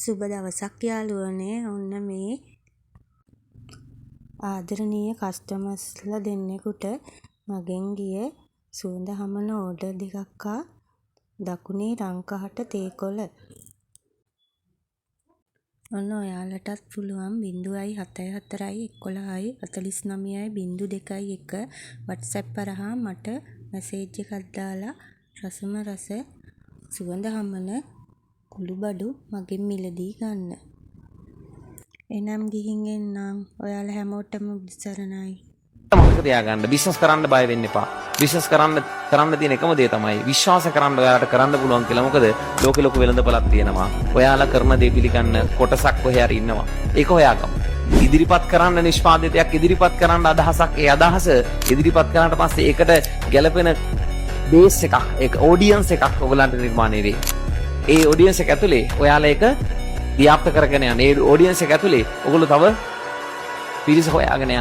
සුබ දවසක් යාළුවනේ. ඔන්න මේ ආදරණීය කස්ටමර්ස්ලා දෙන්නෙකුට මගෙන් ගිය සුවඳ හමන ඕඩර් දෙකක් හා දකුණේ රං කහට තේ කොළ. ඔන්න ඔයාලටත් පුළුවන් 074 11 49 021 WhatsApp හරහා මට මැසේජ් එකක් දාලා රසම රස සුවඳ හමන කුළුබඩු මගෙන් මිලදී ගන්න. එහෙනම් ගිහින් එන්නම්. ඔයාලා හැමෝටම බුදු සරණයි. මතක තියාගන්න, බිස්නස් කරන්න බය වෙන්න එපා. බිස්නස් කරන්න කරන්න තියෙන එකම දේ තමයි විශ්වාස කරන්න ඔයාලට කරන්න පුළුවන් කියලා. මොකද ලෝකෙ ලොකු වෙළඳපළක් තියෙනවා. ඔයාලා කරන දේ පිළිගන්න කොටසක් කොහේ හරි ඉන්නවා. ඒක හොයාගමු. ඉදිරිපත් කරන්න නිෂ්පාදිතයක්, ඉදිරිපත් කරන්න අදහසක්, ඒ අදහස ඉදිරිපත් කරාට පස්සේ ඒකට ගැළපෙන බේස් එකක්, ඒක ඔඩියන්ස් එකක් ඔයගලන්ට නිර්මාණය වෙයි. ඒ ඔඩියන්ස් එක ඇතුලේ ඔයාලා ඒක ව්‍යාප්ත කරගෙන යන. ඒ ඔඩියන්ස් එක ඇතුලේ ඔයගොල්ලෝ තව පිරිස හොයාගෙන යන.